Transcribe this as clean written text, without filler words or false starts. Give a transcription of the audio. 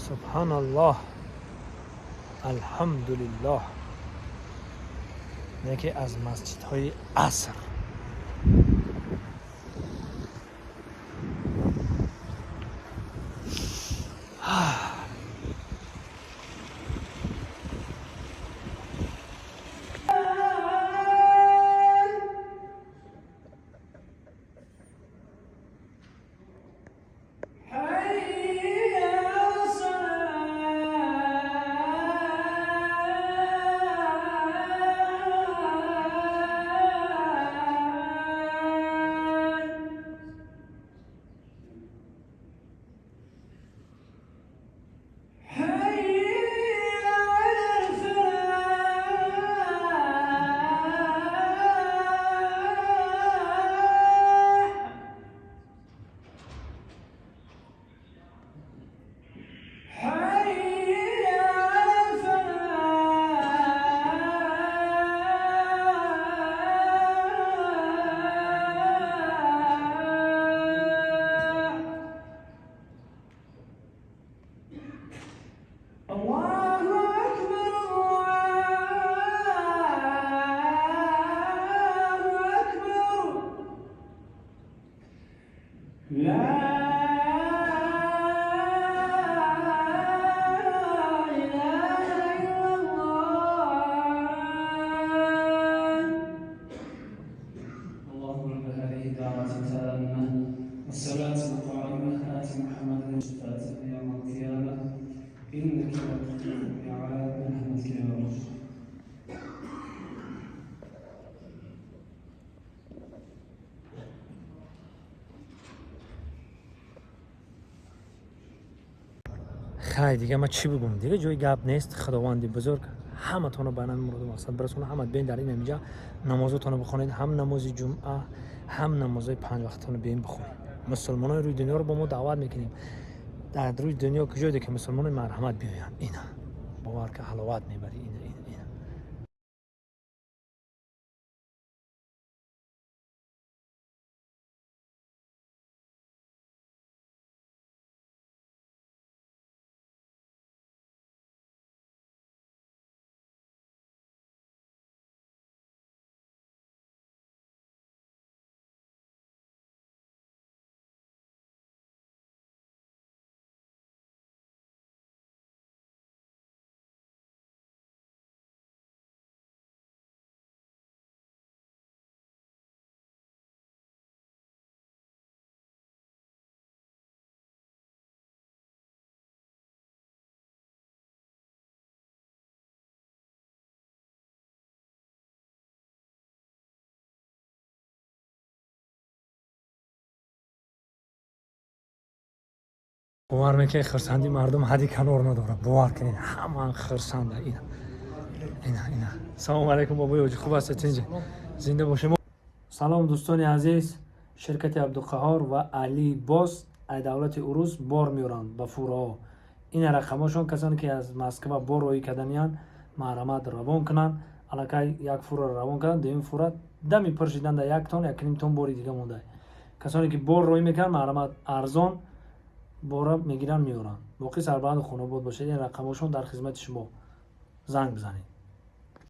Субҳаналлоҳ, алҳамдулиллоҳ. Яке аз масҷидҳои аср. اللهم رب هذه الدعوة التامة والصلاة القائمة، آت محمدا الشفاعة يوم القيامة، إنك لا تخلف الميعاد، برحمتك يا رب. Хай, дига ман чӣ бигӯм? Дига ҷои гап нест. Худованди бузург ҳаматонро ба нами муроду мақсад бирасона. Ҳамат бен дар ин ҳамиҷа намозотонро бихонед, ҳам намози ҷумъа, ҳам намозои панҷвақтатонро бен бихонед. Мусулмонои рӯи дунёро бо мо даъват мекунем. Дар рӯи дунё куҷое ки мусулмонои, марҳамат, биёянд. Ина, бовар ка, ҳаловат мебарӣ. Ина, ина, ина. Бовар мекунед, хурсандии мардум ҳадди канор надорад. Бовар кунед, ҳама хурсанда. Ина, ина, ина. Салому алайкум, бобои ҳоҷӣ, хуб ҳастед? Тинҷ, зинда бошем. Салом, дӯстони азиз. Ширкати Абдуқаҳор ва Али Боз ай давлати Урус бор меоранд ба фураҳо. Ина рақамошон. Касоне ки аз Москва бор роҳӣ карданиянд, марҳамат, равон кунанд. Аллакай як фура равон карданд, дуюм фура дами пур шидан, да як тон, якним тон бори дига монда. Касоне ки бор роҳӣ мекунанд, марҳамат, арзон бора мегиранд, меоранд. Боқӣ сарбаланду хонобод бошед. Ин рақамошон дар хизмати шумо, занг бизанед.